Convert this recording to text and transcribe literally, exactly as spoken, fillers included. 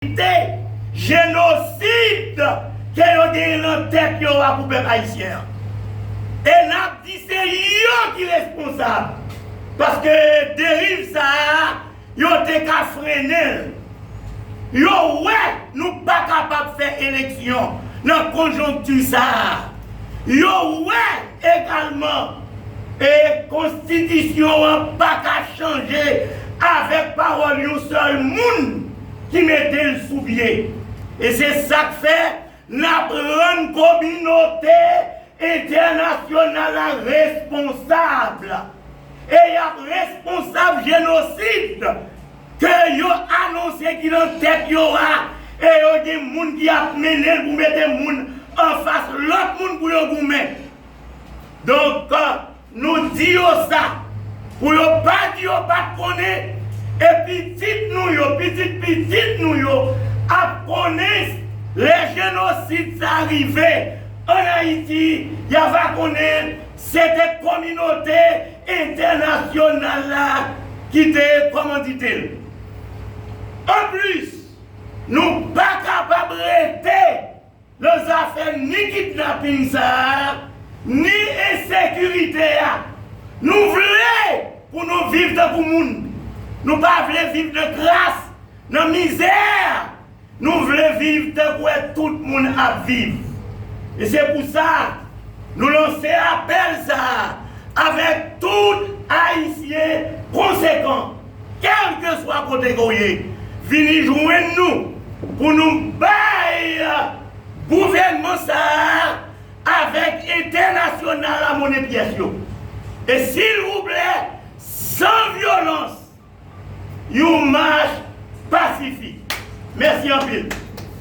reyalite jenosid ke yo genyen nan tèt yo a pou pèp ayisyen an. E n ap di se yo ki responsab. Paske deriv sa a, yo te ka frennen l. Yo wè nou pa kapab fè eleksyon nan konjonkti sa a. Yo wè egalman e konstitisyon an pa ka chanje avèk pawòl yon sèl moun ki mete l sou pye. E se sa k fè n ap rann kominote entènasyonal la responsab. E y ap responsab jenosid ke yo anonse ki nan tèt yo a, e yo gen moun ki ap mennen l pou mete moun anfas lòt moun pou yo goumen. Donk, nou di yo sa, pou yo pa di yo pa t konnen, e pitit nou yo, pitit pitit nou yo ap konnen lè jenosid sa rive ann Ayiti, y a va konnen se te kominote entènasyonal la ki te kòmandite l. Anplis, nou pa kapab rete nan zafè ni kidnaping sa a, ni ensekirite a. Nou vle pou nou viv tankou moun. Nou pa vle viv nan kras, nan mizè. Nou vle viv tankou tout moun ap viv. E se pou sa, nou lanse apèl sa a avèk tout Ayisyen konsekan, kèlkeswa kote ke w ye, vini jwenn nou pou nou bay gouvènman sa a avèk entènasyonal la monnen pyès yo. E silvouplè, san vyolans, yon mach pasifik. Mèsi anpil.